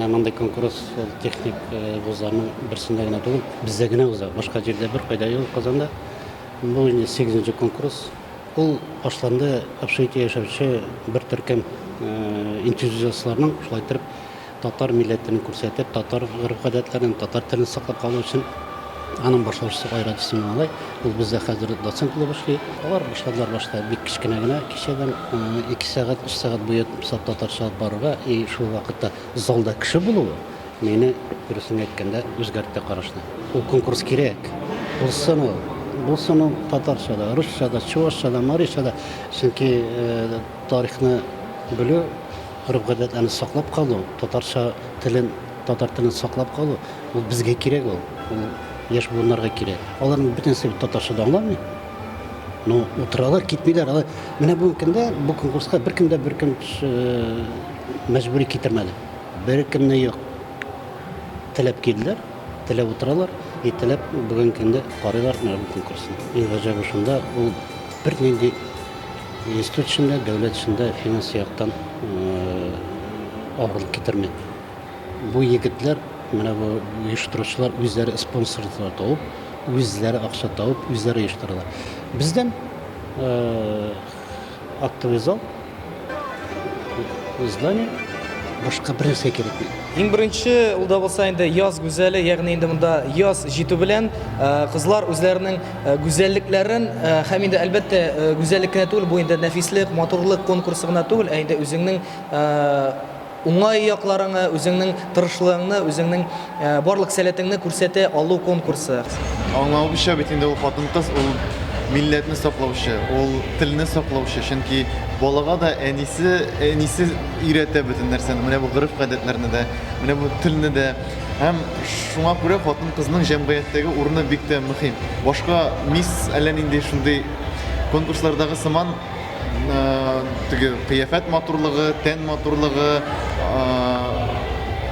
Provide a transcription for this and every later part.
Менә мондый конкурс ул техник вузларның берсендә генә түгел, бездә генә уза. Башка җирдә беркайда юк Казанда. Бу инде сигезенче конкурс. Ул башланды общежитие яшәүче бер төркем энтузиастларның шулай иттереп татар милләтен күрсәтеп, татар гореф-гадәтләрен, татар телен саклап калу өчен аның башлаучысы Айрат исемле малай. Ул бездә хәзер доцент булып эшли. Алар башладылар башта бик кечкенә генә кичәдән, ике сәгать, өч сәгать буе саф татарча алып барырга и шул вакытта залда кеше булуы мине, дөресен әйткәндә, үзгәртте карашны. Ул конкурс кирәк. Булсын ул. Булсын ул татарча да, русча да, чувашча да, марича да. Чөнки тарихны белү, гореф-гадәтләрне саклап калу, татарча телен, татар телен саклап калу, ул безгә кирәк ул. Ул яшь буыннарга кирәк. Аларның бөтенесе бит татарча да аңламый. Ну, утыралар, китмиләр. Алар менә бүгенге көндә бу конкурска беркем дә беркем мәҗбүри китермәде. Беркемне юк. Теләп килделәр, теләп утыралар и теләп бүгенге көндә карыйлар менә бу конкурсны. Иң гаҗәбе шунда, ул бернинди институт өчен дә, дәүләт өчен дә финанс яктан авырлык китерми. Бу егетләр, менә бу оештыручылар үзләре спонсорлар табып, үзләре акча табып, үзләре оештыралар. Бездән актовый зал, здание, башка бернәрсә кирәкми. Иң беренче, ул да булса инде яз гүзәле, ягъни инде монда яз җитү белән кызлар үзләренең гүзәллекләрен һәм инде әлбәттә гүзәллек кенә түгел, бу инде нәфислек, матурлык конкурсы гына түгел, ә инде үзеңнең уңай якларыңы, үзеңнең тырышлыгыңны, үзеңнең барлык сәләтеңне күрсәтә алу конкурсы. Аңлавымча бит инде ул хатын-кыз ул милләтне саклаучы, ул телне саклаучы, чөнки балага да әнисе, әнисе өйрәтә бөтен нәрсәне, менә бу гореф-гадәтләрне дә, менә бу телне дә. Һәм шуңа күрә хатын-кызның җәмгыятьтәге урыны бик тә мөһим. Башка мисс әллә нинди шундый конкурслардагы сыман теге кыяфәт матурлыгы, тән матурлыгы,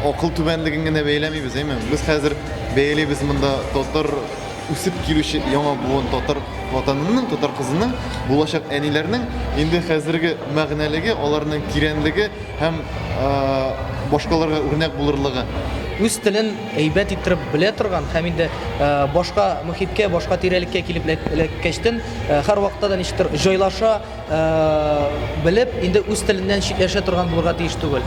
акыл түбәнлеген генә бәяләмибез, әйме? Без хәзер бәялибез монда татар үсеп килүче яңа буын татар ватанының, татар кызының, булачак әниләрнең инде хәзерге мәгънәлеге, аларның тирәнлеге һәм башкаларга үрнәк булырлыгы. Үз телен әйбәт иттереп белә торган һәм инде башка мохиткә, башка тирәлеккә килеп эләккәчтен, һәрвакытта да ничектер җайлаша белеп, инде үз теленнән читләшә торган булырга тиеш түгел.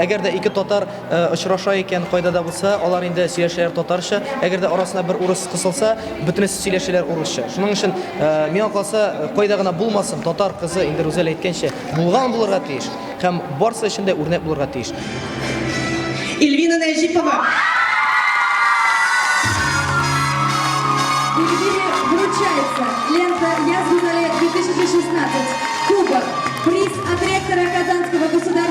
Әгәр дә ике татар очраша икән, кайда да булса, алар инде сөйләшәләр татарча. Әгәр дә арасына бер урыс кысылса, бөтенесе сөйләшәләр урысча. Шуның өчен, миңа калса, кайда гына булмасын, татар кызы, инде Рүзәл әйткәнчә, булган булырга тиеш. Һәм барсы өчен дә үрнәк булырга тиеш. Ильвина Нәҗипова. Эльвире вручается лента «Яз Гүзәле 2016», кубок, приз от ректора Казанского государственного.